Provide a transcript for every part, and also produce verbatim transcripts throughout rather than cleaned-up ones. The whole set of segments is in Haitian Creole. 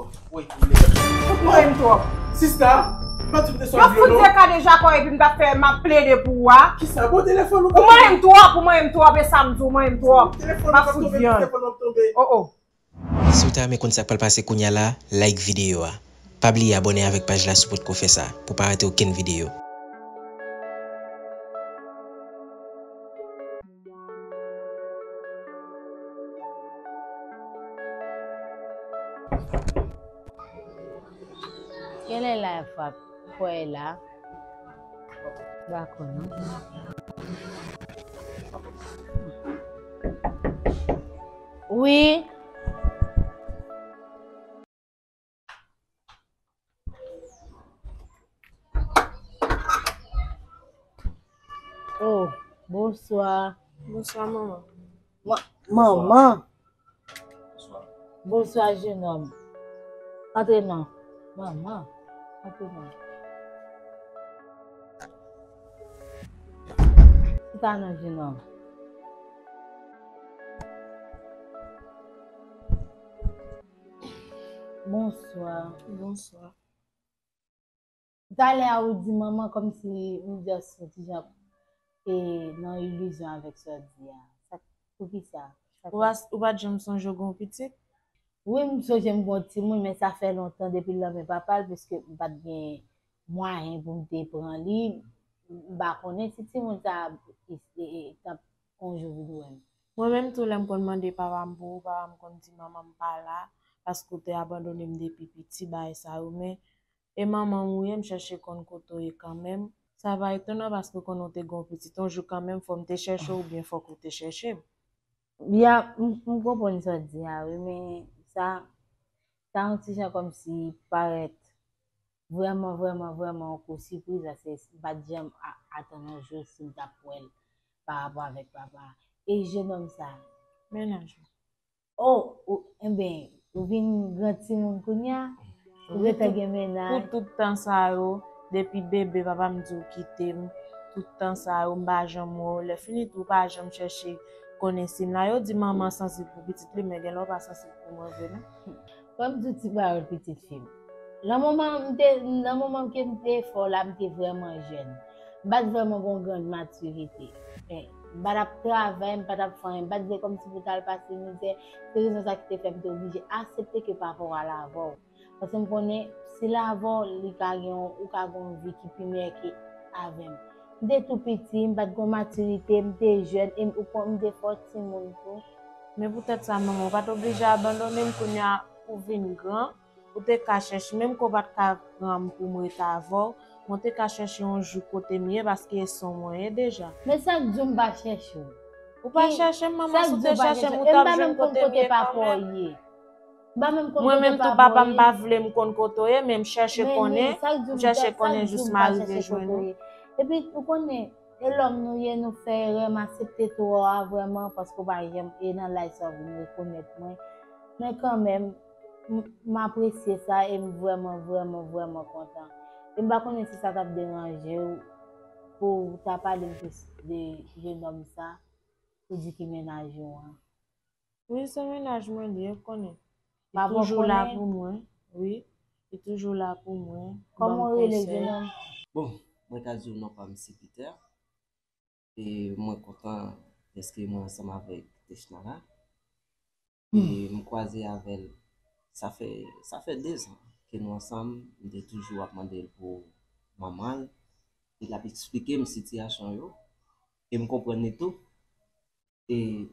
Ou manyen m twòp. Sista, pa di m te sot vle non. Yo fout de ka deja kò epi m t ap fè m ap plede pou ou a. Kisa? Bon, telefòn ou. Ou manyen m twòp, ou manyen m twòp, e sa m di w, ou manyen m twòp. M ap fout vyann. Oh, oh. Si w ta renmen konn sa k pral pase kounye a la, like videyo a. Pa bliye abòne avèk paj la si w potko fè sa, pou w pa rate okenn videyo. Genlè la frape. Kwè la. Dakò, non? Wi. Oh, bonswa. Bonswa, manman. Ma-, manman. Bonswa, jenòm. Antre non. Manman, antre non. Chita non, jenòm. Bonswa. Bonswa. Talè a ou di manman kòmsi m just yon ti jan, e, nan ilizyon avèk sa w di a. Sa, poukisa? Sa Ou pa, ou pa t janm sonje w gen yon pitit? Wi, m sonje m gen yon timoun, men sa fè lontan depi l nan men papa l, piske m pa t gen mwayen pou m te pran li. M pa konnen si timoun sa a, e, e, e, t ap yon jou vin wè m. Mwen menm tou, lè m konn mande papa m pou ou, papa m konn di manman m pa la, paske w te abandone m depi piti, bagay sa yo, men e manman m ou ye, m chèche konn kote w ye kanmenm. Sa pa etonan paske w konnen w te gen yon pitit. Yon jou kanmenm, fò m te chèche w oubyen fòk ou te chèche m. Ya, m, m konprann sa w di a, wi, men sa, sa yon ti jan kòmsi parèt vrèman, vrèman, vrèman yon kou sipriz, paske m pa t janm a-, atann yon jou si m t ap wè l pa rapò avèk papa a. E jenòm sa a? Mennaj ou. Oh, ou, enben, ou vin gran timoun kounye a? Ou gentan gen mennaj? Pou tout tan sa yo, depi bebe, papa m di w kite m. Tout tan sa yo, m pa janm wè w. Lè fini tou, ou pa janm chèche konnen si m la. Yo di manman sansib pou pitit li, men genlè w pa sansib pou mwen vre, non. Fò m di w ti pawòl, pitit fi m. Nan moman m te, nan moman ke m te fè w la, m te vrèman jèn. M pa t vrèman gen yon grann matirite. Men, m pa t ap travay, m pa t ap fè anyen, m pa t vle kòmsi pou t al pase mizè. Se rezon sa ki te fè m te oblije aksepte ke papa w al avè w. Paske m konnen, si l avè w, li ka gen yon, ou ka gen yon vi ki pi meyè ke avè m. M te tou piti, m pa t gen matirite, m te jèn, e m, ou konn, m te fò timoun tou. Men poutèt sa, manman, ou pa t oblije abandone m kounye a ou vin gran, ou te ka chèche, menm ke w pa t ka pran m pou m ret avè w, men w te ka chèche yon jou kote m ye, paske e sè w mwen ye deja. Men sa k di w m pa chèche w? Ou pa chèche m, manman, si w te chèche m, ou t ap jwenn kote m ye kanmenm. M pa menm konn kote papa w ye. M pa menm konn kote papa w ye. Mwen menm tou, papa m pa vle m konn kote w ye, men m chèche konnen, m chèche konnen jis m arive jwenn ou. Epi, ou konnen, e lòm nou ye, nou fè erè, m aksepte tò a vrèman, paske w pa janm, e nan laj sa w vin rekonèt mwen. Men kanmenm, m, m apresye sa e m vrèman, vrèman, vrèman kontan. E m pa konnen si sa t ap deranje w pou w ta pale m plis de jenòm sa, ou di ki mennaj ou an. Wi, se mennaj mwen li ye, ou konnen. Li toujou la pou mwen, wi. Li toujou la pou mwen, ban m konsèy. Kòman w rele, jenòm? Bon, mwen ka di w non pa m se Peter. E mwen kontan dèske mwen ansanm avèk Techna la. E m kwaze avè l, sa fè, sa fè dezan ke nou ansanm, m te toujou ap mande l pou manman l. E l ap eksplike m sitiyasyon yo. E m konprann li tou. E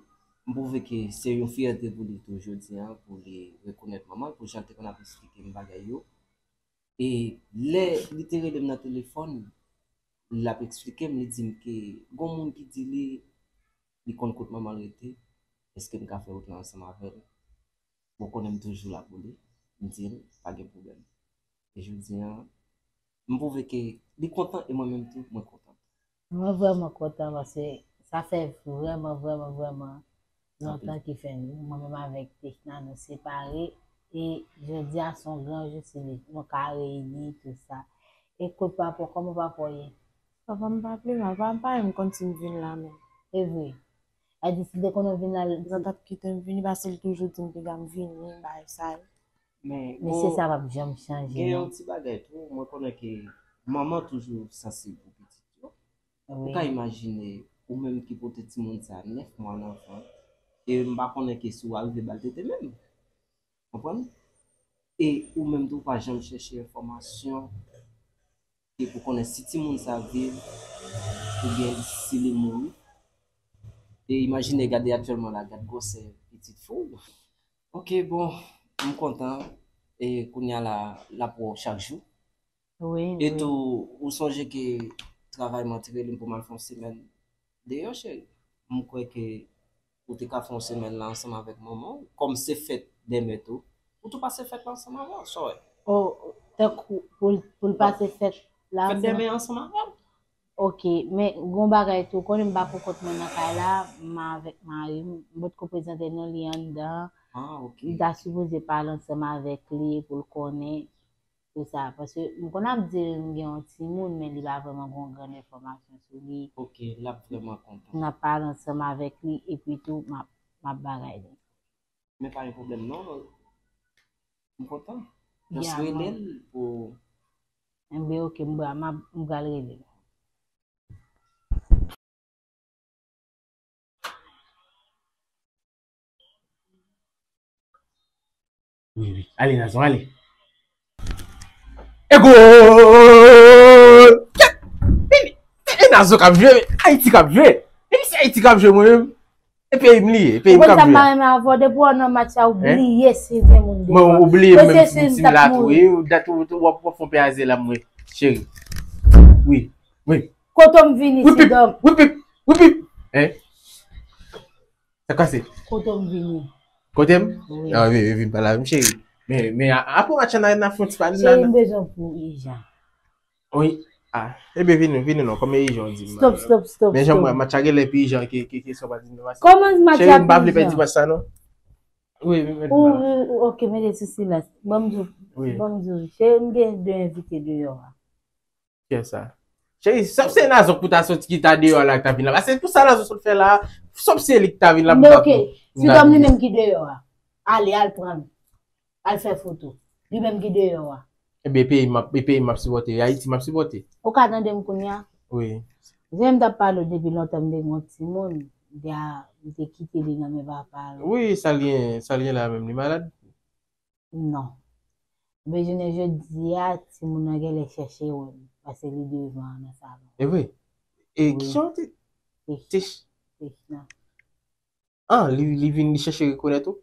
m pwouve ke se yon fyète pou li tou jodi a, pou li rekonèt manman l, pou jan l te konn ap eksplike m bagay yo. E lè li te rele m nan telefòn, l ap eksplike m, li di m ke gon moun ki di li, li konn kot manman l rete, èske m ka fè wout la ansanm avè l? Bon, konnen m toujou la pou li, m di l, pa gen pwoblèm. E jodi a, m pwouve ke li kontan e mwen menm tou, mwen kontan. Mwen vrèman kontan paske sa fè vrèman, vrèman, vrèman lontan ki fè nou, mwen menm avèk Techna, nou separe. E jodi a se yon gran jou, se nou ka reyini, tout sa. E kot papa w, kòman papa w ye? Papa m pa pi mal, papa m pa menm konn si m vin la menm. E vre. Sa di si l te konnen w vin la, l pa t ap kite m vini, paske l toujou di m piga m vini, bagay sa yo. Men, mesye sa p ap janm chanje, non. Gen yon ti bagay tou, mwen konnen ke manman toujou sansib pou pitit yo. Ou ka imajine, ou menm ki pote timoun sa nèf mwa nan vant, e m pa konnen ke si w arive ba l tete menm. Konprann? E ou menm tou, ou pa janm chèche enfòmasyon e pou konnen si timoun sa viv oubyen si li mouri. E imajine, gade aktyèlman la, gad gwosè pitit fi w. Ok, bon, m kontan. E kounye a la, l ap wè w chak jou. Wi, wi. E tou, ou sonje ke travay m an te rele m pou m al fè yon semèn deyò, cheri. M kwè ke ou te ka fè yon semèn la ansanm avèk manman w, kòm se fèt dèmen tou, ou tou pase fèt la ansanm avè l, sa w wè? Oh, tankou pou l, pou l pase fèt la ansanm? Fèt dèmen ansanm avè l. Ok, men gon bagay tou, konnen m pa poukont mwen nan kay la, m avèk mari m, m potko prezante non li anndan. Ah, ok. M ta sipoze pale ansanm avèk li pou l konnen. Pou sa, paske m konn ap di l m gen yon timoun, men li pa vrèman gen yon grann enfòmasyon sou li. Ok, l ap vrèman kontan. N ap pale ansanm avèk li, epi tou, m ap, m ap bagay li. Men pa gen pwoblèm, non. M kontan. Just rele l pou. Enben, ok, m, m ap, m pral rele l. Wi, wi. Ale, Nazon, ale. E gòl! Kèt! Vini! E Nazon k ap jwe, Ayiti k ap jwe. Vini, se Ayiti k ap jwe, mwen menm. E peyi m li ye, e peyi m k ap jwe. Ou konn sa m pa renmen avè w, depi w nan match la, ou bliye si gen moun deyò. Mwen, ou bliye menm si m la tou, wi. Dat ou, ou ap, w ap fè yon pè a zèl la, mwen, cheri. Wi, wi. Kote m vini, sidòm. Wipip, wipip, wipip. Hein? Sa k pase? Kote m vini. Kote m? Wi. Ah, vin, vin, vin pale avè m, cheri. Men, men, a-, apre match la, n a, n a fè yon ti pale. Cheri, m bezwen pou ijan. Wi. Ah, ebyen, vini, vini non, kòm ijan di m. Stop, stop, stop, stop. Men jan mwen, match la genlè pi ijan ke, ke, ke sa w pa di m nan match la. Kòman match la pi ijan? Cheri, m pa vle pèdi match la, non. Wi, wi, mèt. Ou, ou, ok, mete sou silans. Ban m di w, ban m di w, cheri, m gen de envite deyò a. Kiyès sa? Cheri, sòf se Nazon pou ta soti ki ta deyò la ki ta vin la. Paske pou sa Nazon sot fè la, sòf se li ki ta vin la pou ta. Men ok, si dòm li menm ki deyò a, ale, al pran l. Al fè foto. Li menm ki deyò a. Ebyen, peyi m ap, e peyi m ap sipòte, Ayiti m ap sipòte. Ou ka tande m kounye a? Wi. Jan m t ap pale w depi lontan, m te gen yon timoun, m te a, m te kite li nan men papa l. Wi, sa l gen, sa l gen la menm, li malad? Non. Men jounen jodi a, timoun nan genlè chèche wè m, paske li devan nan salon. E vre? E kijan w te, te ch- Tech nan. Ah, li, li vin, li chèche rekonèt ou?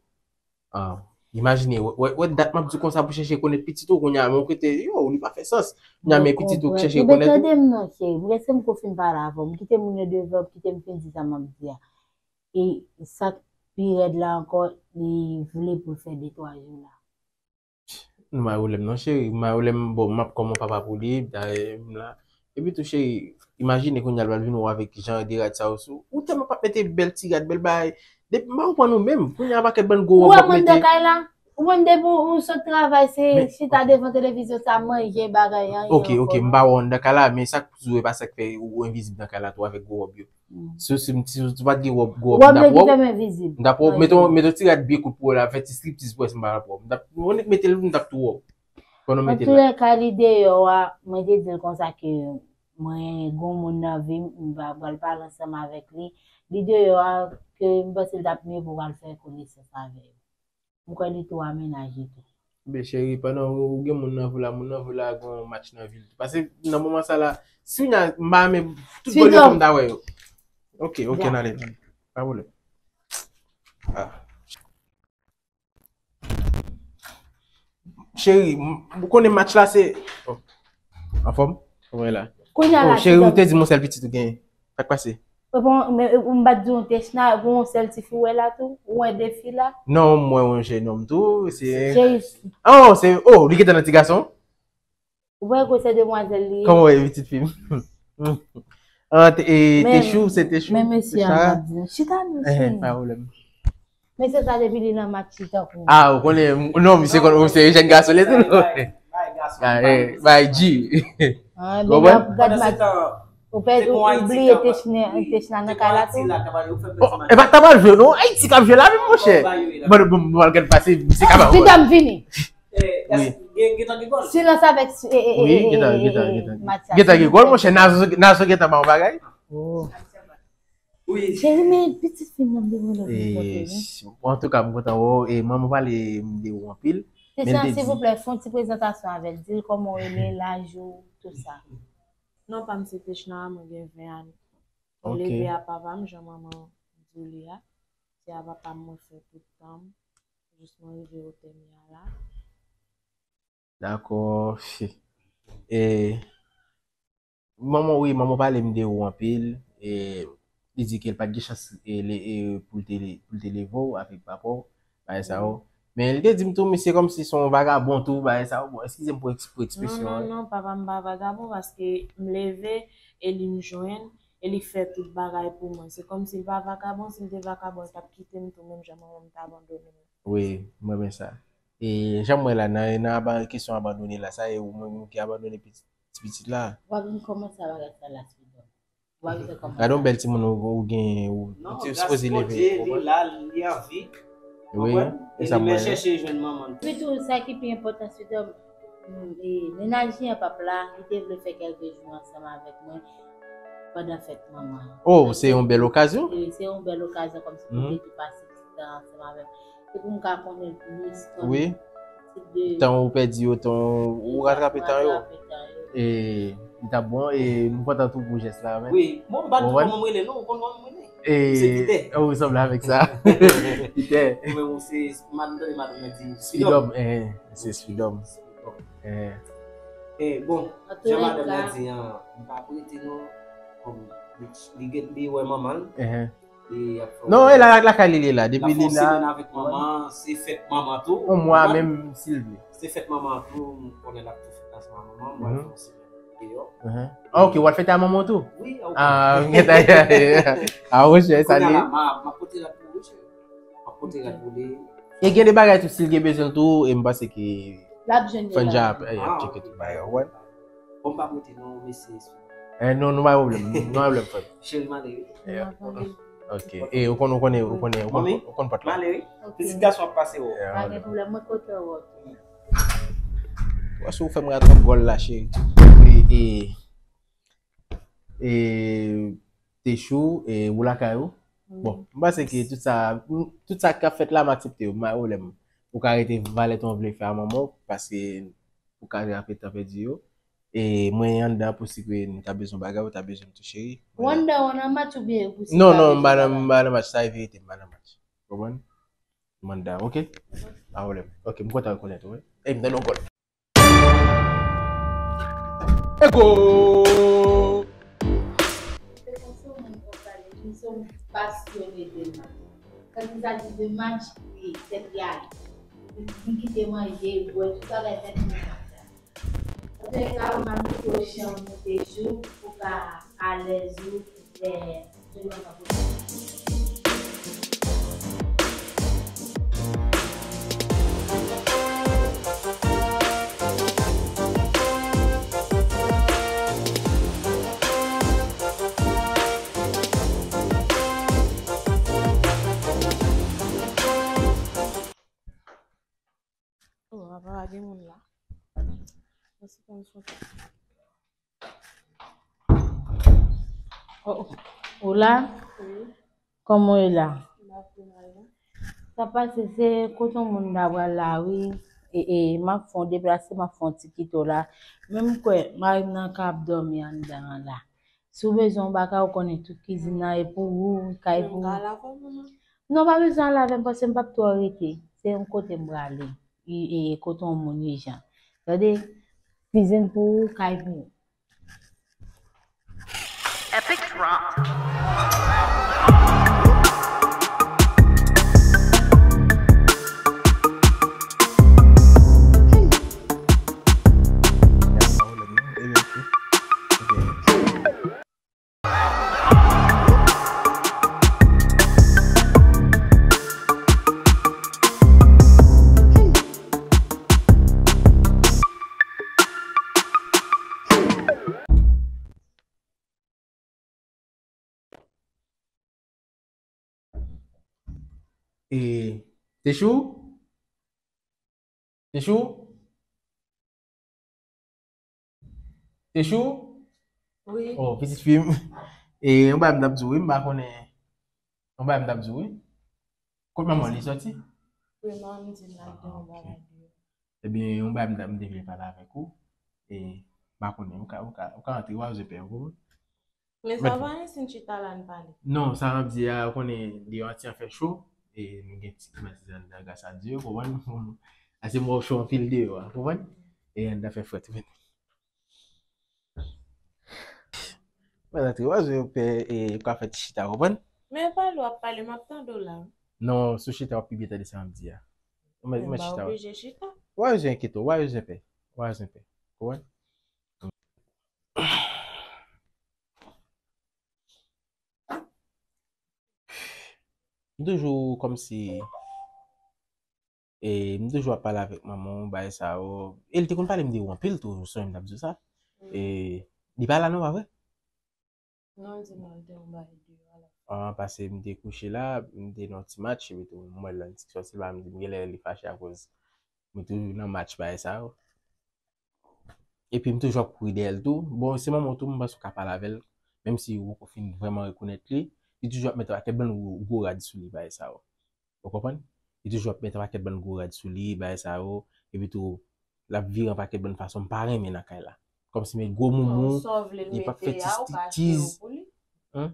Ah, imajine, wè, wè, wè dat m ap di w konsa pou chèche rekonèt pitit ou, kounye a, men w kite, yo, li pa fè sans. Kounye a, men pitit ou k chèche rekonèt ou. Ebyen, tande m non, cheri, m rete m ko fin pale avè w, m kite moun yo devan, kite m fin di sa m ap di a. E sa k pi rèd la ankò, li vle pou l fè de twa jou la. Nou pa gen pwoblèm non, cheri. M pa gen pwoblèm, bon, m ap kòm yon papa pou li, dayè m la. Epi tou, cheri, imajine kounye a l pral vin wè w avèk jan de rad sa yo sou. Ou tèlman p ap mete bèl ti rad, bèl bagay. Depi m pa konprann ou menm. Kounye a pakèt bann gwo wòb w ap mete. Ou wè m anndan kay la? Ou menm depi ou sot travay, se chita devan televizyon sa, manje, bagay, anyen ankò non. Ok, ok, m pa wè w anndan kay la, men sa k sou e pa sa k fè ou envizib nan kay la tou avèk gwo wòb yo. Si, si, si, si w pa t gen wòb, gwo wòb, m t ap wè w. M t ap wè w, mete yon, mete yon ti rad byen kout pou wè la, fè ti striptiz pou wè si m pa t ap wè w. M t ap, mwen nik mete l, m t ap tou wè w. Pandan w mete l la. Antoulèka, li deyò a, mwen te di l konsa ke mwen gon moun nan vi m, m pa pral pale ansanm avèk li. Li deyò a, ke m panse l t ap miye pou w al fè konesans avè l. M kwè li tou amenaje tou. Ebyen, cheri, pandan ou, ou gen moun nan vi w la, moun nan vi w la gen yon match nan vil tou. Paske nan moman sa la, si w nya, m pa renmen tout bòl yo pou m ta wè yo. Ok, ok, n ale, n ale. Pa pwoblèm. Ah. Cheri, m, ou konnen match la se, oh, anfòm? Kòman e la? Kounye a la, cheri, ou te di m yon sèl pitit ou genyen. Sa k pase? E bon, men, e, m pa t di w Techna, e bon, yon sèl tifi w wè la tou? Ou wè de fi la? Non, m wè yon jennonm tou, se. Oh, se, oh, li gentan nan ti gason? Ou pa wè se demwazèl li ye? Kòman w wè pitit fi m? Ah, te, e, Techou, se Techou. Men mesye a m ap di nou. Chita nou, cheri. Pa pwoblèm. Mesye sa depi li nan match li tankou. Ah, ou konnen, non, misye konn, se jèn gason li tou. Bay, bay, bay, G. Ah, men gad match. Ou pè, ou bliye Techna, Techna nan kay la tou. Oh, e pa t ap al jwe non, Ayiti k ap jwe la menm, monchè. Bon, bon, bon, al gad pase, misye ka ba. Chita m vini. Wi. Gentan gen gòl. Silans avèk e, e, e, Wi, e, gentan, e, gentan, e, gentan. Mathias. Gentan gen gòl, monchè, Nazo, Nazo gentan ba yon bagay. Oh. Wi. Cheri, men pitit fi m nan m te vin love li kontre, wi. Antouka, m kontan wè w. E manman pale m de ou anpil. Men l Christian, te di silvouplè, fè yon ti prezantasyon avè l. Di l kòman w rele, laj ou, tout sa. Non pa m se Techna, mwen gen ven ane. Mwen Ok. Leve a papa m, jan manman di w li a. Se a papa m mwen fè tout tan m. Jis mwen rive otè m ye a la. Dakò. E manman, wi, manman pale m de ou anpil. E li di ke l pa t gen chans e, le- e, pou l te, pou l te leve w avèk papa w, bagay sa yo. Men li te di m tou, misye kòmsi se yon vagabon tou, bagay sa yo. Bon, eskize m pou, eks- pou Non, ekspresyon non, an. Non, papa m pa vagabon paske m leve e li m jwenn e li fè tout bagay pou mwen. Se kòmsi l pa vagabon, si l te vagabon, l t ap kite m tou menm jan mwen menm m t abandone l. Wi, mwen renmen sa. E jan m wè la, nan, nan aba- kesyon abandone la, sa e ou menm ki abandone pitit, ti pitit la. W ap vin kòmanse a bagay sa la, Spidol. W ap vin kòmanse. Gade yon bèl timoun ou, ou gen, ou, Non, ou te gras sipoze Bondye, leve. li la, li anvi. Wi, Konprann? e E sa li m men wè. Chèche jwenn manman l tou. Pi tou, sa ki pi enpòtan, Spidol, mm, e, mennaj li an p ap la, li te vle fè kèlke jou ansanm avèk mwen pandan fèt manman an. Oh, se yon bèl okazyon. E se yon bèl okazyon kòmsi pou Mhm. te tou pase ti tan ansanm avè m. Se pou m ka konnen plis, konnen Wi. tip de Tan ou pèdi yo, tan ou ratrape tan yo. Ratrape tan yo. E li t ap bon, e m kontan tou pou jès la, men. Wi, bon, m pa tou Konprann? Kòman m rele, non, ou konn kòman m rele. E Se Peter. Ou sanble avèk sa. Peter. Ou menm ou se, madanm, madanm nan di Speedom, eh, se Speedom. Eh. Eh, bon, An tou jan lè madanm nan ka, di an, m pa prete non, kòm li, li, li wè manman l, Eh. li ap fè Non, e la, lakay li, li la. L Depi ap fè li yon la, semèn avèk manman, se fèt manman tou. yon mwa Konprann? Menm si l vle. Se fèt manman tou, m konnen l ap tou fèt ansanm ak manman, m Mhm. fè yon semèn deyò. Ah, ok, w al fete a manman w tou? Wi, ok. Ah, m gentan. Ah, monchè, sa Kounye a li. La, ma, ma pote rad pou li, cheri. Ma pote rad pou li. E gen de bagay tou, si l gen bezwen l tou, e m panse ke l ap jwenn li Fanja la. Ap, eh, ap tcheke tout bagay, ou wè? Bon, m pa pote non, mesye. Eh, non, nou pa gen pwoblèm. Nou pa gen pwoblèm, frè m. Cheri, m ale, wi. Ok. E ou konn, ou konnen, ou konnen, ou konn, Mami, ou konn pòt m la. Ale, wi. Ok. Pitit gason ap pase, wè. Eh, Pa gen pwoblèm, mwen kontan wè w. Wè si ou fè m gade yon gòl la, cheri. E, e, e, Techou, e, ou lakay ou? Bon, m panse ke tout sa, tout sa k ap fèt la, m aksepte yo, m pa gen pwoblèm. Ou ka rete valè tan w vle fè a manman w, paske ou ka rape tan pèdi yo. E mwen anndan pou si ke m ta bezwen bagay, ou ta bezwen m tou, cheri. Ou anndan, ou nan match oubyen ou si Non, pa non, bezwen m pa nan, bagay? M pa nan match, sa e verite, m pa nan match. Konprann? M anndan, ok? Pa pwoblèm. Ok, m kontan rekonèt ou, wi. E m tande yon gòl. E gol! Se konsa moun konn pale, li se yon pasyone de match. Kan li sa di de match, li tèt li ale. Li kite manje, bwè, tout bagay fèt nan match la. Antoulèka, m ap kite w chanm ou Techou, pou ka alèz ou, eh, Oh, apa pa gen moun la. Mwen se konn fon. Oh, ou la? Wi, Kòman w ye la? m ap vin al la. Sa pase, se kote yon moun ta pral la, wi. E, e, m ap fè yon deplase, m ap fè yon ti kite w la. Men m kwè, mari m nan ka ap dòmi anndan an la. Si w bezwen yon bagay, ou konnen tout kizin nan e pou ou, kay Men m pou ka ou. Al avè w, manman. Non, pa bezwen al avè m, paske m p ap twò rete. Se yon kote m prale. E, e, kote yon moun ijan. Tande, kizin pou ou, kay pou ou. Epic drop. E, Techou? Techou? Te chou? Wi. Oh, pitit fi m. E, yon bagay m t ap di w, wi, m pa konnen. Yon bagay m t ap di w, wi. Kot manman w, li sòti? Wi, manman m di m l ap di yon bagay deyò. Ebyen, yon bagay m t ap, m te vle pale avèk ou. E, m pa konnen, ou ka, ou ka, ou ka antre, w a zen pè, ou konprann? Men sa va, si n chita la, n pale. Non, sa m ap di a, ou konnen, deyò a ti jan fè cho. E, nou gen ti klimatizè anndan, gras a Dye, ou konprann? Ase mwen cho anpil deyò a, ou konprann? E, anndan fè frèt, wi. Mwen antre, w a zen pè, e, ou ka fè ti chita, ou konprann? Men pale, w ap pale, m ap tande w la. Non, si w chita, w ap pi byen tande sa m ap di a. Ou mèt, ou mèt chita. Oblije chita. W a zen enkyete w, w a zen pè. W a zen pè. Ou konprann? M toujou kòmsi, e, m toujou ap pale avèk manman w, bagay sa yo. E l te konn pale m de ou anpil tou, ou sonje m t ap di w sa. E, li pa la non, pa vre? Non, l di non, l te yon bagay deyò a la. Ah, paske m te kouche la, m te nan yon ti match, epi tou, m wè l nan ti sòti la, m di, m genlè li fache akoz mwen toujou nan match bagay sa yo. Epi m toujou ap kouri dèyè l tou. Bon, se manman w tou, m panse w ka pale avè l. Menm si ou poko fin vrèman rekonèt li, li toujou ap mete pakèt bann gwo, gwo rad sou li, bagay sa yo. Ou konprann? Li toujou ap mete pakèt bann gwo rad sou li, bagay sa yo. Epi tou, l ap vire an pakèt bann fason m pa renmen nan kay la. Kòmsi met gwo moumou, li p ap fè ti striptiz. Hein?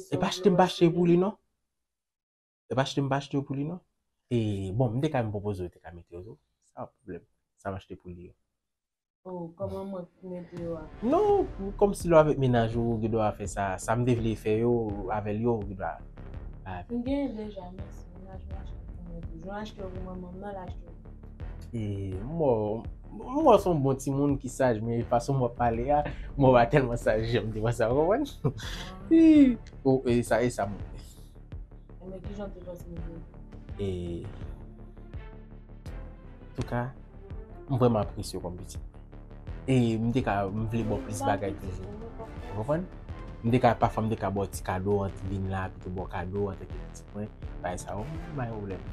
E pa achte m pa achte pou li, non. E pa achte m pa achte yo pou li, non. E, bon, m te ka m pwopoze yo, te ka mete yo tou. Sa pa pwoblèm. Sa m achte pou li yo. Oh, kòman mwen mete yo a? Non, kòmsi lè w avèk mennaj ou, ou gen dwa fè sa. Sa m te vle fè yo, avè l yo, ou gen dwa. M genyen deja, mèsi. Mennaj mwen achte pou mwen toujou. Achte yo pou manman m nan, l achte yo pou mwen. E, m wè, m wè w se yon bon timoun ki saj, men fason m w ap pale a, m wè w pa tèlman saj jan m te panse a, w konprann? Ih, oh, e sa, e sa m wè. Enben, kijan w te panse m te? E, antouka, m vrèman apresye w kòm pitit. E m te ka, m vle ba w plis bagay toujou. Ou konprann? M te ka, pafwa m te ka ba w ti kado, antre vin la, pito ba w kado, antre ki pitit mwen, bagay sa yo, m pa gen pwoblèm.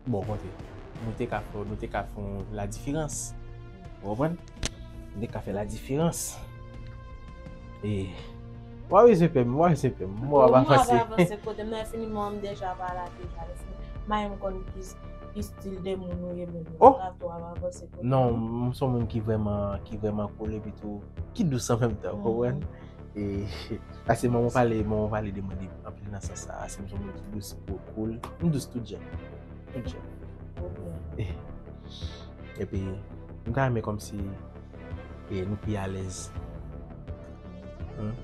Bon kote. Nou te ka fè, nou te ka fè yon la diferans. Ou konprann? Nou te ka fè la diferans. E, w a wè se pè m, w a wè se pè m. Mwen w ap avanse. Mwen ap avanse kote m nan fini, mwen m deja pale a deja. Mayi m konn ki, ki stil de moun ou ye, men mwen pa twò ap avanse kote m. Non, m se yon moun ki vrèman, ki vrèman cool epi tou, ki dous an menm tan, ou konprann? E, paske manman w pale, manman w pale de mwen de, anpil nan sans sa. Paske m se yon moun ki dous, ki cool. M dous tout jan. Tout jan. E, epi, m ta renmen kòmsi, e, nou pi alèz. Hmm?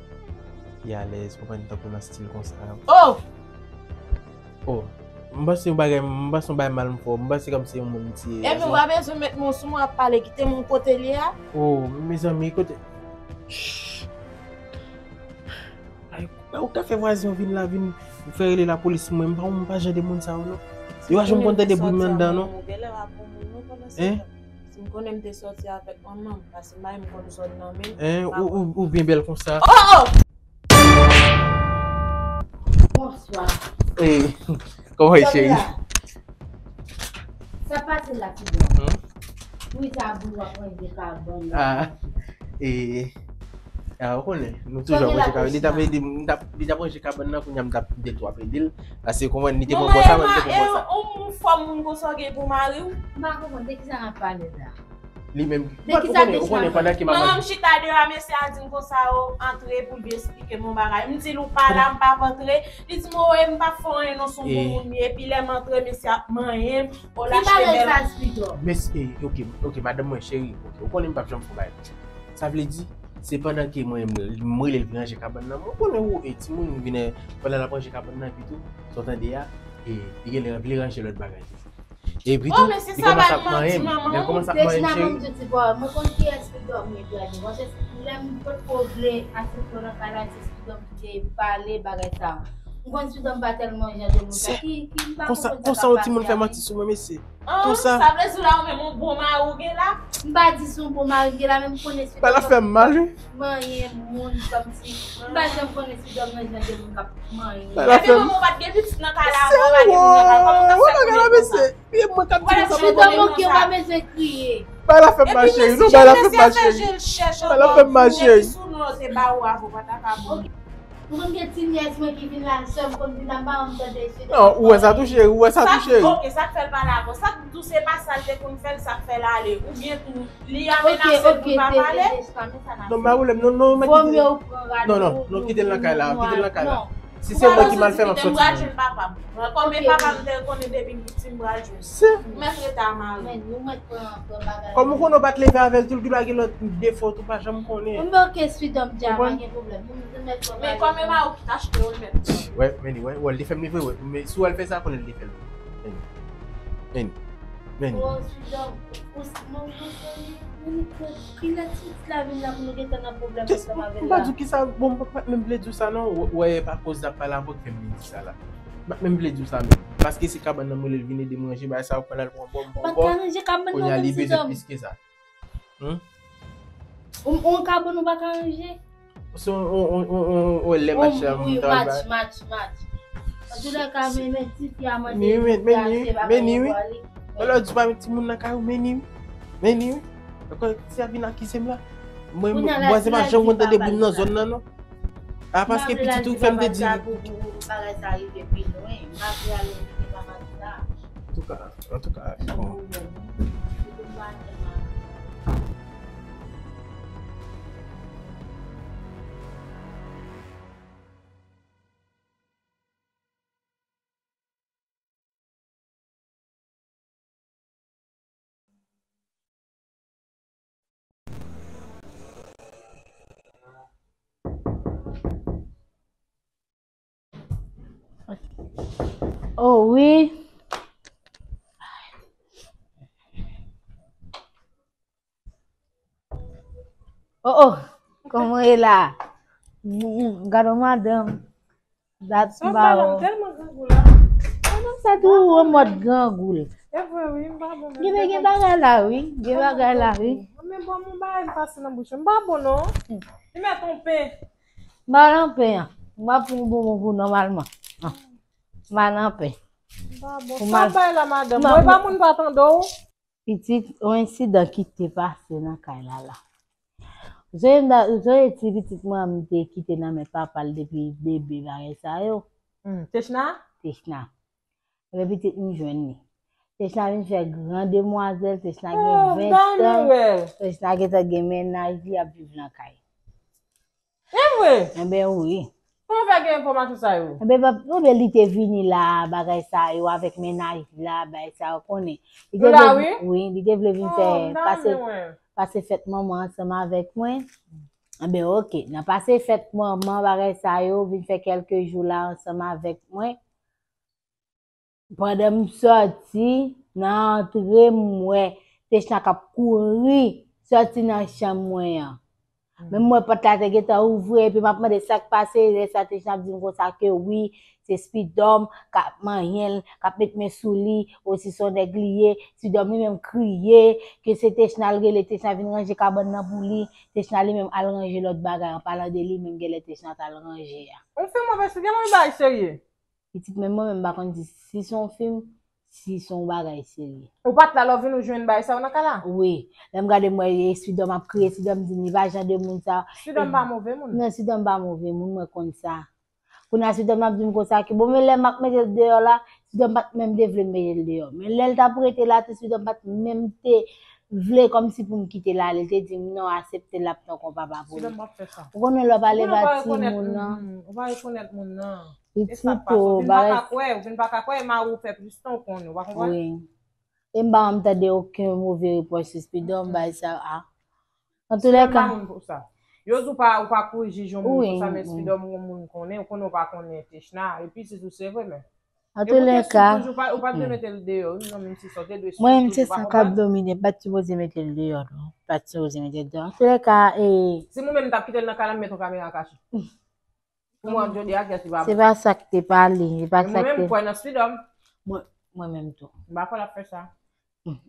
Pi alèz, konprann, tankou nan stil konsa. Oh! Oh, m panse yon bagay, m panse yon bagay mal m fè w. M panse kòmsi yon moun m tiye. Epi w pa bezwen met men w sou mwen ap pale, kite m kote l ye a. Oh, mezanmi, kote. Shh. Ay, ou ka fè vwazen w vin la, vin fè rele lapolis mwen. M pa, m pa jan de moun sa yo, non. Yo pa janm konn tande bri m anndan, non. Hein? Si m konnen m te sòti avèk manman m, paske m pa renmen konn zòn nan menm. Hein, ou, ou, ou byen bèl konsa. Oh, oh! Bonswa. Eh, kòman e, cheri? Sa pase la, ti blan. Hmm? Wi, sa boul w ap ranje kabann nan. Ah, eh, ah, ou konnen, nou toujou ap ranje kabann. Li t ap ede m, li t ap, li t ap ranje kabann nan, kounye a m t ap, m te tou ap ede l. Paske, konprann, li te pran bò sa, mwen, m te pran bò sa. Yon fòm moun konsa w gen pou mari w? M pa konprann de kisa n ap pale la. Li menm, ou konnen, ou konnen pandan ke manman m chita deyò a, mesye a di m konsa, o, antre pou l vin esplike m yon bagay. M di l ou pa la, m p ap antre. Li di m, o, e m p ap fè anyen non, se yon bon moun li ye. Epi lè m antre, mesye ap manyen m. O, l achte bèl. Mesye, ok, ok, madanm mwen, cheri, ok, ou konnen m p ap janm fè yon bagay konsa. Sa vle di, se pandan ke mwen, m rele l vin ranje kabann nan. Mwen konnen ou, e timoun vin, pandan l ap ranje kabann nan, epi tou, sa w tande a, e li genlè vle ranje lòt bagay toujou. Epi tou, li kòmanse ap manyen m. Lè l kòmanse ap manyen m, cheri. Mwen konn kiyès ki dòmi epi a di, mwen se lè m potko vle asepte nan kay la, se Spidòm ki te pale bagay sa. M konn Spidòm pa tèlman jan de moun sa ki, ki m pa konprann sa k ap pase a. Konsa yon timoun fè manti sou mwen, mesye. Konsa. Sa vle di la, ou menm yon bon mari w gen la? M pa di se yon bon mari m gen la, men m konnen Spidòm. Bagay la fè m mal, wi. Manyen moun kòmsi. M pa janm konnen Spidòm nan jan de moun k ap manyen. Epi manman w pa t gen pitit nan kay la, ankò pa gen moun nan kay, kòman w t ap fè konnen konsa? Piye mwen k ap di konsa, Tèt an moke, ou pa bezwen kriye. Bay la fè m mal, cheri. Non, bay la fè m mal, cheri. Bay la fè m mal, cheri. Mwen gen ti nyès mwen ki vin la, sè m konn vin la, m pa janm tande. Non, ou wè sa tou, cheri, ou wè sa tou, cheri. Ok, sa k fè l pale avè w. Sa k di w se pa sa l te konn fè l, sa k fè l ale. Oubyen tou, li amenase l pou l pa pale. Non, pa pwoblèm, non, non, mèt kite l. Non, non, non, kite l nan kay la, kite l nan kay la. Si se mwen ki mal fè, m ap sòti. Mwen pral jwenn papa m. Kòm e papa m te konnen depi m piti m pral jwenn. Mèt rete a mari. Kòm ou konnen w pa t leve avè l tou, l gen lòt defo tou, pa janm konnen. Mwen oke, sweet dame, dja pa gen pwoblèm. Men kòm e mari w ki t achte yo, l mèt pran. Wè, men li, wè, wè, l te fè m li vre, wè. Men si w wè l fè sa, konnen l te fè l. Men li. Men li. Men li. Oh, sweet dame. Ou s- non, non, sèvi. Men li, kilè ti pitit la vin la pou nou gentan nan pwoblèm ansanm avè l la? M pa di w kisa, bon, m pa t menm vle di w sa non. Wè, wè, e pa koz l ap pale avè w ki fè m vin di sa la. M pa t menm vle di w sa menm. Paske se kabann nan m rele l vin ede m ranje bagay sa, ou pran l al pran bòm, pran bòm. Kounye a li bezwen plis ke sa. Ou, ou ka bon, nou pa ka ranje? Se yon, yon, yon, yon, yon lè match la, wi, match, match, match. Antoulèka, men, men, ti fi a mande. Men, men, men, men, men, wi. Lè w di pa met timoun nan kay ou, men, wi. Men, wi. Ankò, ti a vin akize m la. Mwen, mwen, vwazen pa janm konn tande bri m nan zòn nan, non. A, paske pitit ou fè m te di. Bagay sa rive pi lwen. M pa vle al rete pa mal sa. Antouka, antouka, bon. Oh wi. Oh, oh. Kòman w ye la? Gade yon madanm. Dat m ba w. Madanm sa tou yon mòd grangou l. Gen bagay la wi, gen bagay la wi. Men bon, m bagay m pase nan bouch m pa bon non. Li mèt on pen. M pa nan pen an. M pa pran yon bonbon pou nòmalman. M pa nan pen. M pa bon. Sa w bay la madanm? Mwen pa moun pa tande w. Pitit, yon ensidan ki te pase nan kay la la. Ou sonje ti pitit mwen an m te kite nan men papa l depi bebe bagay sa yo? Techna? Techna. Ebyen pitit m jwenn li. Techna vin fè gran demwazèl, Techna gen ventan. Techna gentan gen mennaj li ap viv nan kay. E vre? Enben wi. Kòman w fè gen enfòmasyon sa yo? Enben, enben li te vini la, bagay sa yo, avèk mennaj li la, bagay sa yo konnen. Li te vle, wi, li te vle vin fè pase, pase fèt manman ansanm avèk mwen. Enben, oke, nan pase fèt manman, bagay sa yo, vin fè kèlke jou la ansanm avèk mwen. Pandan m sòti nan antre, m wè Techna k ap kouri sòti nan chanm mwen an. Men m wè pòt la te gentan ouvri, epi m ap mande sa k pase, lè sa Techna ap di m konsa ke wi, se Spidòm k ap manyen l, k ap met men sou li, osi se yon nèg li ye, Spidòm li menm kriye, ke se Techna l rele, Techna vin ranje kabann nan pou li, Techna li menm al ranje lòt bagay, an palan de li menm genlè Techna t al ranje a. Ou fè mwen pèsi, gen mwen bagay serye. Pitit men mwen menm m pa konn di si se yon fim, si se yon bagay serye. Ou pa t la lè w vin ou jwenn bagay sa yo nan kay la? Wi. Lè m gade m wè Espidòm ap kriye, Espidòm di m li pa jan de moun sa. Espidòm pa move moun? Non, Espidòm pa move moun, mwen konn sa. Kounye a Espidòm ap di m konsa ke bon, men lè m ap mete l deyò la, Espidòm pa t menm te vle m mete l deyò. Men lè l t ap rete la tou, Espidòm pa t menm te vle kòmsi pou m kite l ale. Li te di m non, aksepte l, l ap tankou yon papa pou li. Ou konnen lè w pale ba timoun nan. Ou pa rekonèt moun nan. Pitit ou, ou vin pa ka kwè, ou vin pa ka kwè, e mari w fè plis tan w konnen, ou pa konprann? Wi. E m pa janm tande okenn move repwòch sou Spidòm, bay sa a. Antouka. Yo di w pa, ou pa kouri jij yon moun konsa, men Spidòm yon moun konnen, ou konnen ou pa konnen Techna, epi si tou se vre, men. Antouka. Ou pa t dwe mete l deyò, wi, non, menm si sa w te dwe swiv. Mwen, se sa k ap domine, m pa t sipoze mete l deyò, non. M pa t sipoze mete l deyò. Antouka, e. Si mwen menm m t ap kite l nan kay la, m met yon kamera kache. Pou mwen, jodi a, kiyès ki pa bon? Se pa sa k te pale, se pa sa k te. Mwen menm, m kwè nan Spidòm. Mwen, mwen menm tou. M pa kwè l ap fè sa.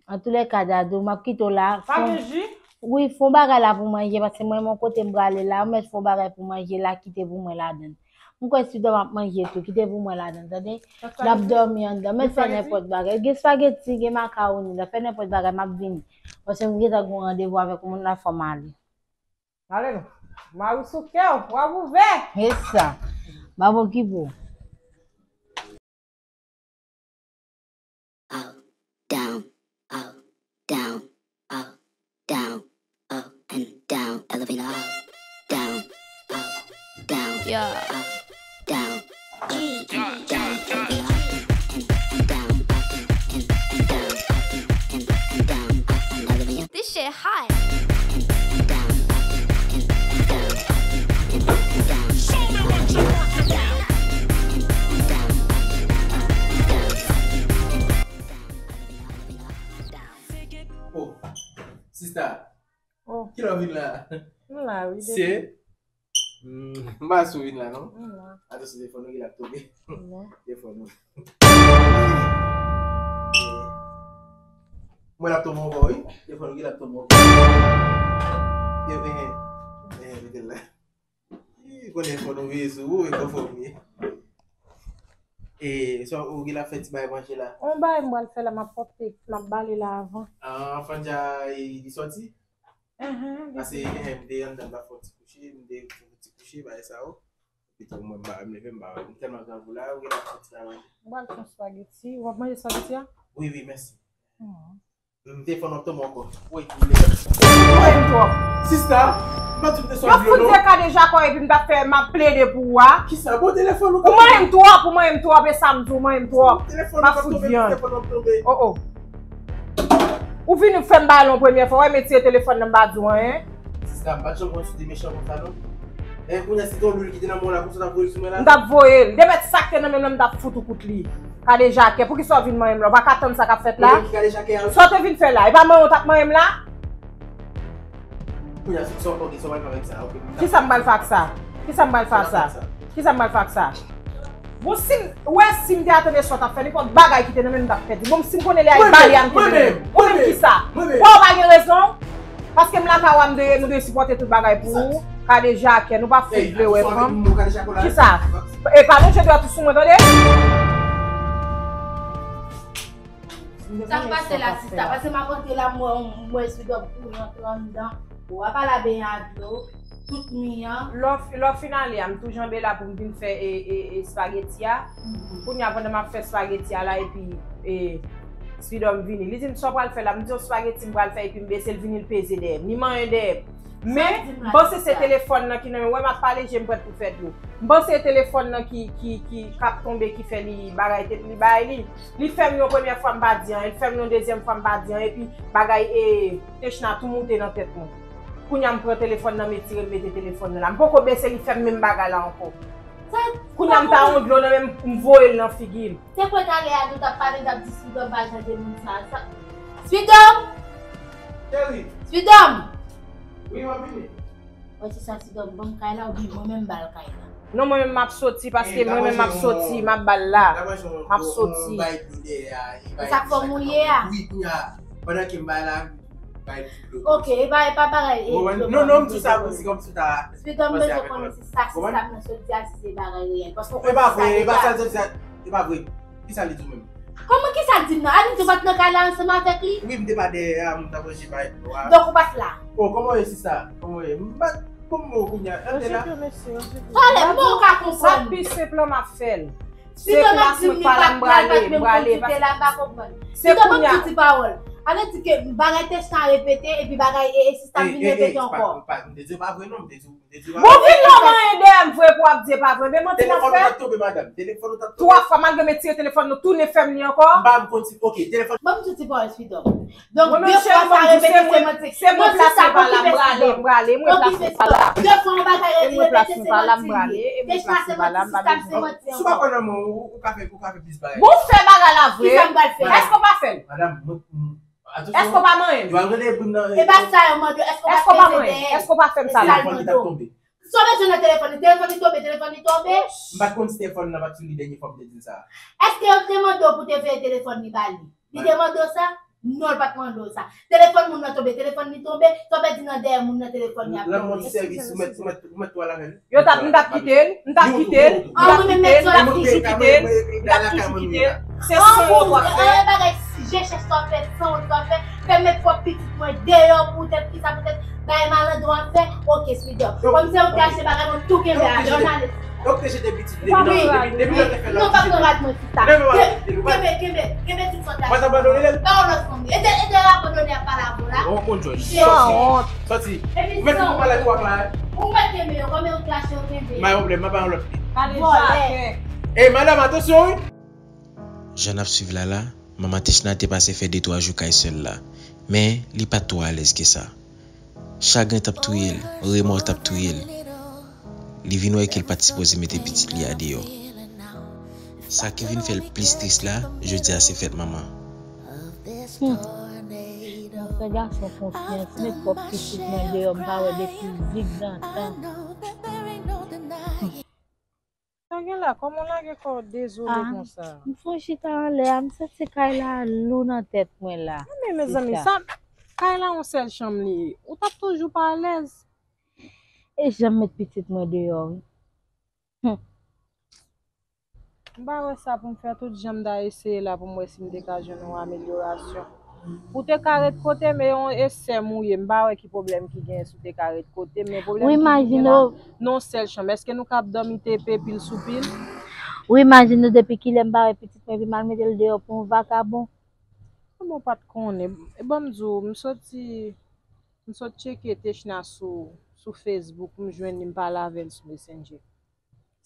Antoulèka, Dadou, m ap kite w la. Pa gen ji? Wi, fè yon bagay la pou manje, paske mwen, yon kote m prale la, ou mèt fè yon bagay pou manje la, kite pou mwen ladann. M kwè Speedom ap manje tou. Kite pou mwen ladan, tande? L ap dòmi anndan. Men fè nenpòt bagay. Gen spageti, gen makawoni la. Fè nenpòt bagay, m ap vini. Paske m gentan gen yon randevou avèk yon moun la, fò m ale. Ale non. Mari sou kè w, w ap ouvè. E sa. Babo ki pou. Up, down, up, down, up, down, up, and down, elevator up, down, up, down, yeah, up, down, up, and down, elevator up, and, and down, up, and, and down, up, and, and down, up, and elevator. This shit hot. Oh, sista. Oh. Kilè w vin la? M la, wi, se depi. Mm, m pa sou vin la, non? M la. Atansyon, telefòn ou gen l ap tonbe. Non. Telefòn ou. Mwen l ap tonbe ankò, wi. Telefòn ou gen l ap tonbe ankò. Yo, eh, eh, eh, mete l la. Ih, konnen fò nou veye sou ou, e konfòm ye. E, sa ou gen l ap fè ti bagay branche la? On bagay m pral fè la, m ap pote, m ap bale la avan. Ah, Fanja, e, li sòti? Enhen, li Pase, enhen, m te anndan, m t ap fè yon ti kouche, m te fè yon ti kouche, bagay sa yo. Epi tou, mwen, m pa, m leve, m pa, m tèlman grangou la, ou gen l ap fè ti bagay. M pral fè yon spageti. W ap manje spageti a? Wi, wi, mèsi. Mhm. M te fè yon tòm ankò. Wi, m leve. Ou manyen m twòp. Sista, m pa t di w te sòt vye non. Yo fout de ka deja kò epi m t ap fè, m ap plede pou ou a. Kisa? Bon, telefòn ou Ou manyen m twòp, ou manyen m twòp, e sa m di w, ou manyen m twòp. Telefòn ou pa tonbe, telefòn ou ap tonbe. Oh, oh. Ou vini fè m balon premyè fwa, wè, m retire telefòn nan, m pa di w anyen. Sista, m pa t janm konn si w te mechan konsa non. E kounye a, si te yon lwil ki te nan men w la, konsa w t ap voye l sou mwen la? M t ap voye l. Depi sa k te nan men m nan, m t ap fout ou kout li. Kadejakè, poukisa w vin manyen m la? Ou pa ka tann sa k ap fèt la? Ou menm ki kadejakè a, wi. Sa w te vin fè la? E pa manyen w t ap manyen m la? Kounye a, sa w pral fè avèk sa, ok. Kisa m pral fè ak sa? Kisa m pral fè ak sa? Kisa m pral fè ak sa? Bon, si m, ou wè, si m te a tande sa w t ap fè, nenpòt bagay ki te nan men m, m t ap pèdi. Bon, si m konnen lè a, e bale a m kenbe nan men m. Ou menm kisa? Ou wè, ou pa gen rezon? Paske m lakay ou a, m dwe, m dwe sipòte tout bagay pou ou. Kadejakè, nou pa fout vle wè fanm. Kisa? E pa lonje dwèt ou sou mwen, tande? Sa k pase la, sista? Paske m ap antre la, m wè, m wè Speedom kouri antre anndan. Ou ap al a benyen ak dlo, tout mi an. Lè w, lè w fin ale a, m tou janbe la pou m vin fè, e, e, e, espageti a. Mhm. Kounye a, pandan m ap fè espageti a la, epi, e, Speedom vini. Li di m, "Sa w pral fè la?" M di, "Yon espageti m pral fè," epi m bese l vini, l peze dèyè m. Li manyen dèyè m. Men, m panse se telefòn nan ki nan men. Wè, m ap pale, je m prèt pou fè dlo. M panse se telefòn nan ki, ki, ki, k ap tonbe, ki fè li bagay, te, li bay li. Li fè m yon premyè fwa, m pa di anyen. Li fè m yon dezyèm fwa, m pa di anyen. Epi, bagay, e, Techna tou moute nan tèt mwen. Kounye a, m pran telefòn nan, m retire, m mete telefòn nan la. M poko bese, li fè m menm bagay la ankò. Kounye a, m ta yon dlo nan men m, m voye l nan figi l. Se kwè talè a nou t ap pale, n t ap di Speedom pa jan de moun sa. Sa, Speedom! Cheri. Speedom! Wi, m ap vini. Wè, se sa, Speedom, ban m kay la, oubyen mwen menm m ba l kay la. Non, mwen menm m ap soti, paske mwen menm m ap soti, m ap ba l la. M ap soti. E sa k fè w mouye a? Wi, kounye a, pandan ke m bay la, bay ti dlo. Ok, e pa, e pa bagay, e dlo. Non, non, m di sa pou si kòm si ta. Speedom bezwen konnen si sa, si sa m nan sot di a, si se bagay reyèl. Paske w konnen si sa deja. E pa vre, e pa sa l sot di a, e pa vre. Kisa li di w menm? Kòman kisa l di m nan? Ann di w pa t nan kay la ansanm avèk li? Wi, m te pa dèyè a, m t ap ranje bay dlo a. Donk ou pa t la? O, kòman w ye sista? Kòman w ye? M pa t, kòman w kounye a? Antre la. Talè, m pa w ka konprann. Sa pi senp lan m ap fè l. Se plas mwen pa la, m prale, m prale. Se kounye a. Ann di ke bagay Techna repete, epi bagay e, e sista m vin repete ankò. M te di w pa vre non, m te di w. Bon, vin la, w manyen dèyè m vre pou w ap di e pa vre. Men manti w ap fè. Telefòn ou t ap tonbe, madanm. Telefòn ou t ap tonbe. Twa fwa, malgre m retire telefòn nan, tounen fè m li ankò. M pa m konn si, ok, telefòn. Ban m di w ti pawòl, Speedom. Donk, de fwa sa repete, se manti. Se mwen plas mwen pa la, m prale, m prale, e mwen plas mwen pa la. De fwa yon bagay repete, se manti li ye. Kèch la, se manti, sistèm, se manti ankò. Si w pa kwè nan mwen, ou, ou ka fè, ou ka fè plis bagay. Bon, fè bagay la vre. Kisa m pral fè? Èske w pa fè l? Madanm, mwen, Èske w pa manyen m? Yo al rele brim nan. E pa sa yo mande, èske w pa peze dèyè? Èske w pa fè m sa la? Telefòn li t ap tonbe. Sa w bezwen nan telefòn li? Telefòn li tonbe, telefòn li tonbe. M pa t konn si telefòn nan pa t sou li dènye fwa m te di l sa. Èske yo te mande w pou te veye telefòn li ba li? Li te mande w sa? Non, l pa t mande w sa. Telefòn moun nan tonbe, telefòn li tonbe, sa w pèdi nan dèyè moun nan telefòn li ap tonbe. Lanmò di sèvis, ou mèt, ou mèt, ou mèt pral avè l. Yo t ap, m t ap kite l, m t ap kite l, m t ap kite l, m t ap kite l. An, mwen menm mèt sou la figi kite l, m t ap toujou kite l. Se san w ap fè. An, bagay je chèch sa w fè, san w sa w fè. Fè met pwòp pitit mwen deyò poutèt kisa, poutèt bagay malandro ap fè. Ok, sweetheart. Kòm se ou ki achte bagay, mwen tou kenbe a, lè w n ale. Donk te jete pitit depi nan, depi, depi nan te fè lòt. Non, pa pran rad mwen sista. Kenbe, kenbe, kenbe ti sòt la. Mwen t abandone l. Ba yon lòt fanm. Ede, ede abandone a pale avè w la. Ou konn jòj. Sòti. Sòti. Ou mèt pou pale ak ou ak la. Ou mèt kenbe yo, kòm yo klache yo kenbe. Ma yon pwoblèm, ma ba yon lòt fi. Vòlè. Ey, madanm, atansyon wi. Jan n ap swiv la la, manman Techna te pase fè de twa jou kay sè l la, men li pa t twò alèz ke sa. Chagren t ap touye l, remò t ap touye l. Li vin wè ke l pa t sipoze mete pitit li a deyò. Sa ki vin fè l plis tris la, jodi a se fèt manman. Hmm. Mwen fè gason konfyans, met pwòp pitit mwen deyò, m pa wè depi zigzantan. Sa gen la, kòman w lage kò w dezole konsa? M fon chita anlè a, m santi kay la lou nan tèt mwen la. Men mezanmi, sa, kay la yon sèl chanm li ye. Ou t ap toujou pa alèz. E jan m met pitit mwen deyò, wi. Hum. M pa wè sa pou m fè, tout jan m ta eseye la pou m wè si m te ka jwenn yon amelyorasyon. Ou te ka ret kote m, e yon, e sè m ou ye, m pa wè ki pwoblèm ki genyen si w te ka ret kote m, men pwoblèm ki genyen la, nan yon sèl chanm. Èske nou kab dòmi tepe pil sou pil? Ou imajine w depi kilè m pa wè pitit mwen epi m al mete l deyò pou yon vakabon? Kòman w pa t konnen? E ban m di w, m soti, m sot tcheke Techna sou, sou Facebook, m jwenn li, m pale avè l sou Messenger.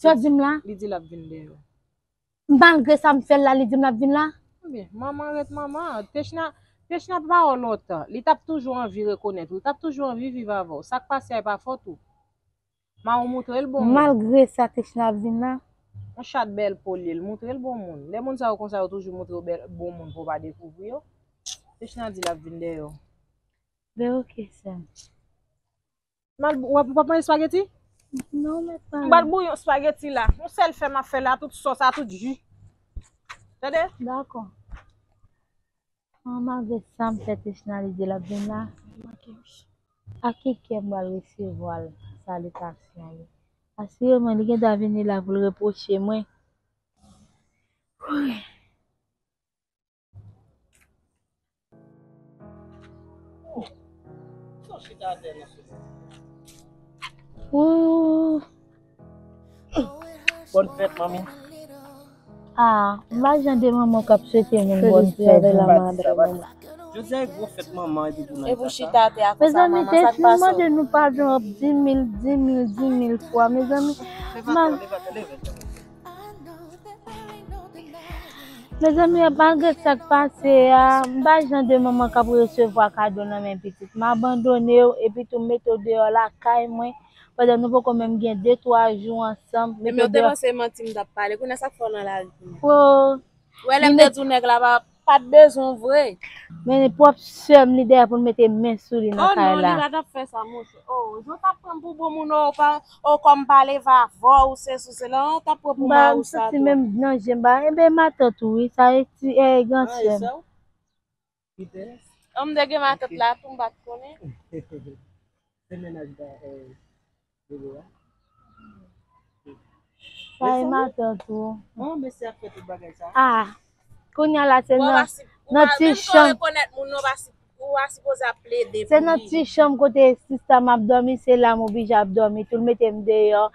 Sa w di m la? Li di l ap vin deyò. Malgre sa m fè l la, li di m l ap vin la? Ebyen, manman ret manman. Techna, Techna pa wè w lontan. Li t ap toujou anvi rekonèt ou. Li t ap toujou anvi viv avè w. Sa k pase a, e pa fòt ou. Ma ou montre l bon moun. Malgre sa, Techna ap vin la? Yon chat bèl po l ye, l montre l bon moun. Lè moun sa yo konsa, yo toujou montre w bèl, bon moun pou w pa dekouvri yo. Techna di l ap vin dèyè w. Ben, ok, sè m. M al, w ap, w ap manje espageti? Non, mèt pa. M pral bouyon espageti la. Yon sèl fè m ap fè la, tout sòs a, tout ji. Tande? Dakò. An, malgre sa m fè Techna li di l ap vin la. A ki kè m pral resevwa l, salitasyon li? Asireman, li gentan vini la pou l repwoche mwen. Wouy. Ooh. Bòn fèt, manmi. Ah, m pa jan de manman k ap swete moun bòn fèt. Jodi a e gwo fèt manman epi pou nan eta sa. Mezanmi, Tech, nou mande nou padon ap di mil, di mil, di mil fwa. Mezanmi, Mezanmi, malgre sa k pase a, m pa jan de manman k ap resevwa kado nan men pitit. M abandone w, epi tou m mete w deyò lakay mwen, pandan nou poko menm gen de, twa jou ansanm, mete w deyò. Men w te panse manti m t ap pale, kounye a sa k fè w nan lari kounye a? Ou wè lè m te di w nèg la pa, pa t bezwen w vre. Men pwòp sè m li dèyè pou l mete men sou li nan kay la. Oh non, li pa t ap fè sa, monchè. Oh, jan w t ap pran m pou bon moun, oh, pa, oh, kòm m pa leve avè w, ou sesi, ou sela, ou t ap pran pou mari w sa tou. M santi menm nan je m ba, enben matant ou wi, sa e ti, e gran sè m. An, m te gen matant la tou, m pa t konnen. Se mennaj ba, eh, Sa e matant ou. Bon, mesye ap fè tout bagay sa. Ah, kounye a la se nan, nan ti chanm. Ou pa sipoze ap plede pou li. Se nan ti chanm kote sista m ap dòmi, se la m oblije ap dòmi tou. L mete m deyò,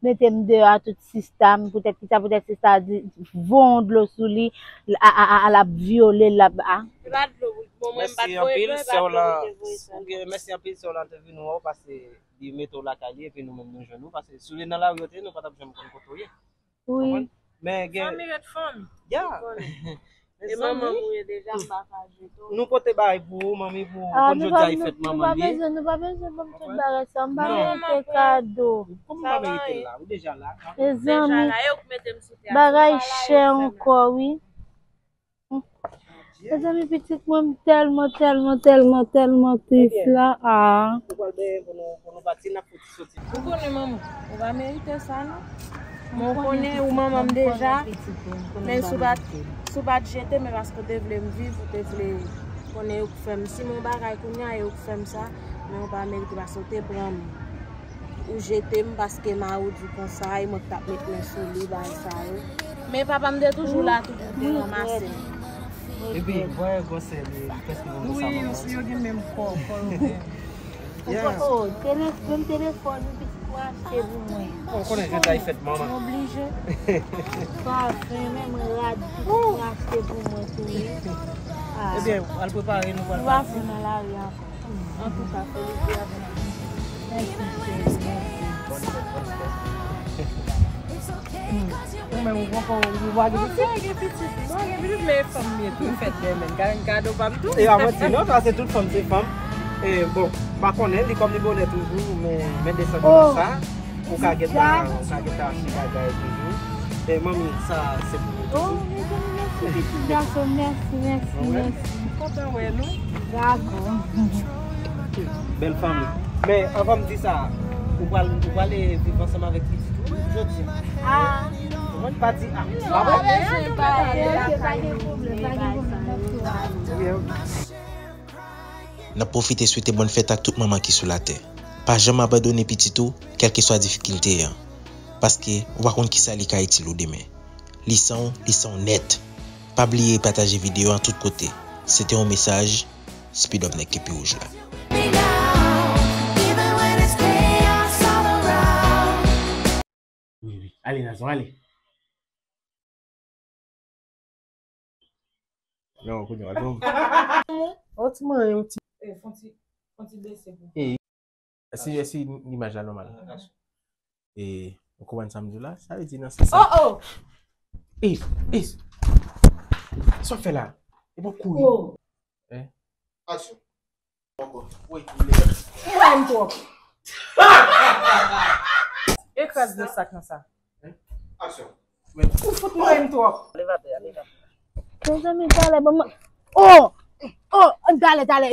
mete m deyò a tout sista m. Poutèt kisa? Poutèt sista a di, voye yon dlo sou li, a, a, a, a, l ap vyole l, l ap, a. Se pa dlo, bon, mwen m pa t voye dlo, e pa dlo pou te voye sèlman. Mèsi anpil, sè w lan te vin wè w pase. Li mete w lakay li, epi nou menm nou jwenn ou, paske si w te nan lari yo te ye, nou pa t ap janm konn kote w ye. Wi. Konprann? Men gen fanmi ret fanmi. Ya. Ou konnen. E manman m ou ye deja, m pa ka jete w. Nou pote bagay pou ou, manmi, pou ou. Ah, konn jodi a e fèt manman li ye. Nou pa bezwen, nou pa bezwen ban m tout bagay sa, m pa merite kado. Kòman w pa merite l la? Ou deja la. Mezanmi, bagay chè ankò, wi. Mezanmi, pitit mwen, m tèlman, tèlman, tèlman, tèlman tris la. Ah. Ou pral benyen pou nou, pou nou pati, n ap fouti soti. Ou konnen, manman, ou pa merite sa, non. Men ou konnen, ou manman m deja. Men si w pa t, si w pa t jete m, e paske w te vle m viv, ou te vle Konnen yo k fè m, si m yon bagay kounye a, yo k fè m sa, men yo pa merite paske w te pran m. Ou jete m paske mari w di w konsa, e mwen k t ap met men sou li, bagay sa yo. Men papa m te toujou la, toujou te ranmase m. Epi, voye gwosè li, li prèske vin konsa manman. Wi, yo gen menm kò, kò yo gen. Yeah. Oh, telefòn, menm telefòn, ou pitit pou achte pou mwen. Ou konnen jodi a e fèt manman. Mwen oblije. Pafen, menm rad, pitit pou achte pou mwen tou, wi. Ah. Ebyen, al prepare, nou pral pati. Nou va fè nan lari ankò. Antouka, felisitasyon. Mèsi, cheri, mèsi. Bòn fèt, bòn fèt. Hmm. Ou menm, ou poko, ou pa gen pitit? Non, gen pitit, men e fanm m ye tou, m fèt dèmen. Gade, gade, ou pa m tou. E pa manti, non, sa se tout fanm, se fanm. E, bon, m pa konnen, li kòm li bonè toujou, men, men desann nan sa, ou ka gentan, ou ka gentan achte bagay toujou. E, manmi, sa se pou ou toujou. Oh, mezanmi, mèsi, pitit gason, mèsi, mèsi, mèsi. M kontan wè nou. Dakò. Bèl fanmi. Men, anvan m di sa, ou pral, ou prale viv ansanm avèk pitit ou jodi a. Ah. Ou konn pa di, ah, pa vre? Pa gen pwoblèm, pa gen pwoblèm, n ap tou ale. N ap pwofite swete bòn fèt ak tout manman ki sou latè. Pa janm abandone pitit ou, kèlkeswa difikilte an. Paske ou pa konn kisa li ka itil ou demen. Li san w, li san w nèt. Pa bliye pataje videyo an tout kote. Se te yon mesaj Speed Up Nèg Kepi Wouj la. Wi, wi. Ale, Nazon, ale. Non, kounye a, non. O, ti mwen, yon ti. Eh, fon ti, fon ti bese pou. Eh, si, si, imaj la nòmal. Eh, ou konprann sa m di w la? Sa vle di nan sans sa. Oh, oh! Eh, eh, sa w fè la? E pa kouri. Oh. Eh? Aksyon. Ou renmen m twòp. E kraz de sak nan sa. Aksyon. Ou fout mwen m twòp. Mezanmi, talè, ban mwen. Oh! Oh! Talè, talè.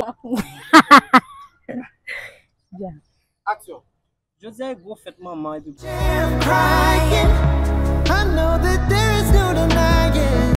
Aksyon. Jodi a e gwo fèt manman epi.